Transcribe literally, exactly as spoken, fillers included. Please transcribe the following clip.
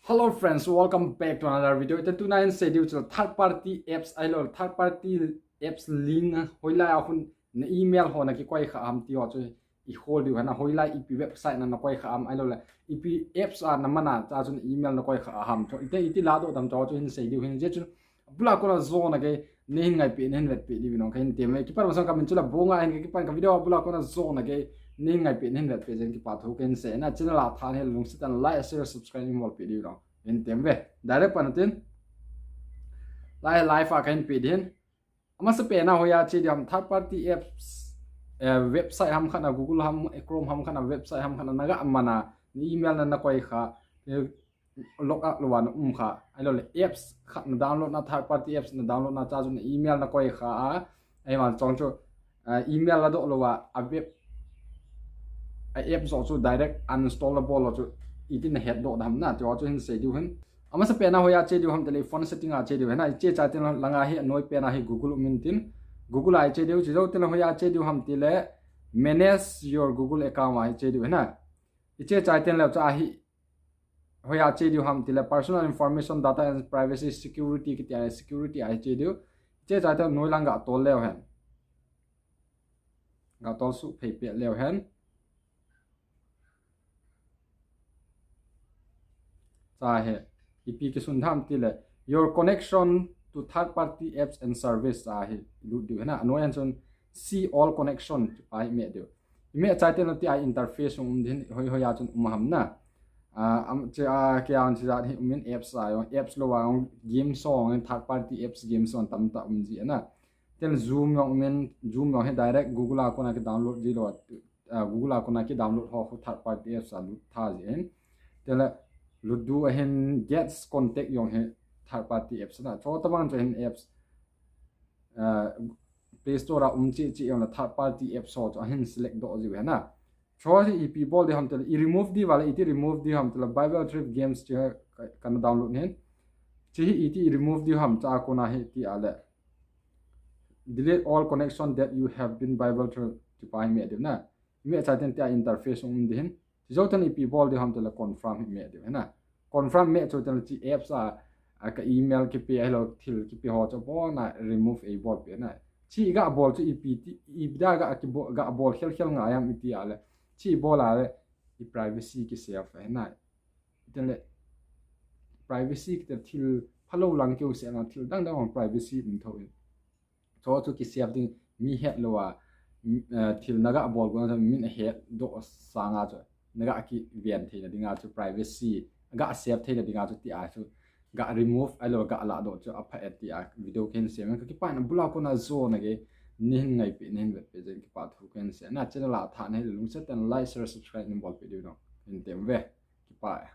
Hello friends, welcome back to another video. Ita tuna in sei diu chu third party apps ahilou, third party apps link hoilai a hin na email ho na kikoi kha ham ti ho chu i hol diu ahin, hoilai ipi website na na koi kha ham ahilou le ipi apps a na man a cha chu na email na koi kha ham chu ita iti ladoh dem chu hin sei diu ahin. Hijeh chun abul a kona jong na gei nei hin ngaipeh, nei hin vetpeh diu vin ong kahin tem e. Kipan masang kamin chu Labonga ahin, kipan ka video abul a kona jong na gei nei hin ngaipeh, nei hin vetpeh jeh in kipa thu kahin sei e. Channel a tha nahi le lungset tah in like, share, subscribe nei hin bolpeh diu vin ong kahin tem e. Direct pan tin. Lai, live a kahin pe ding ahin. Amasapen a hoiya che diu ham, third party apps, eh, website ham khat na, Google ham, Chrome ham khat na, website ham khat na, na ga man a, na email na na koi kha, eh, log out lou a na um kha. Ahilou le apps khat na download na, third party apps na download na cha chu na email na koi kha a. Ahivang chong chu, ah, email ladoh lou a, a web, a app joh chu direct uninstall na bol lou chu iti na hetdoh dem na ti ho chu hin sei diu ahin. Amasapen a hoiya che diu ham ti le phone setting a che diu ahin. I che chai teng le langa hi anoi pen a hi Google um in tin. Google a i che diu, chujou teng le hoiya che diu ham ti le manage your Google account a i che diu ahin. I che chai teng le cha hi hoiya che diu ham ti le personal information, data and privacy, security kiti a, security a i che diu. I che chai teng le noi lang ga tol leu hen. Ga tol suh phei peh leu hen. Cha hi, ipi kisun dem ti le, your connection to third party apps and service cha hi lut diu ahin. Anoi a chun see all connection pa hi meh diu. I meh chai teng le ti a interface um ding ahin, hoi hoiya chun um ham na. Ah, am, che a, kei a che jat hi um in apps a jong, apps lou a jong game song, third party apps game song tamtah um ji ahin. Teng le Zoom jong um in, Zoom jong hi direct Google a kona ki download ji lou a, ah, Google a kona ki download ho khu third party apps a lut tha ji ahin. Teng le Ludo ahin, Get Contact jong hi third party apps na. Chutobang chu ahin apps, ah, Play Store a um cheh cheh jong le third party apps ho chu ahin select doh ji ahin. Chu hi ipi bol diu ham ti le, i remove diu va le, iti remove diu ham ti le, Bible Thrift Games chu ka, kana download ahin. Chu hi iti i remove diu ham cha kona hi ti a le, delete all connection that you have been Bible Thrift ti pa hi meh diu ahin. I meh chai teng le ti a interface um ding ahin. Chujou teng le ipi bol diu ham ti le confirm hi meh diu ahin. Confirm meh chu teng le chi apps a, a ka email kipe ahilou thil kipe ho chu abon a remove ei bolpeh ahin. Chi i ga bol chu ipi ti, ipi dia ga kibol, ga bol khel khel ngai ham iti a le. Chi i bol a le i privacy ki save ahin. Teng le privacy kiti thil phalou lang keu se na thil dang dang privacy um tho in. Chu chu ki save ding mi het lou a, mm, eh, thil na ga bol gon a min hetdoh sanga chu na ga kiven theina dinga chu privacy, ga save theina dinga chu ti a chu ga remove ahilou ga ladoh chu apha e ti a video kahin sei e. Ka kipa in abul a kona jong na gei nei hin ngaipeh, nei hin vetpeh jeh in kipa thu kahin sei e. Channel a tha nahi le lungset tah in like, share, subscribe nei bolpeh diu vin ong kahin tem e. Kipa e.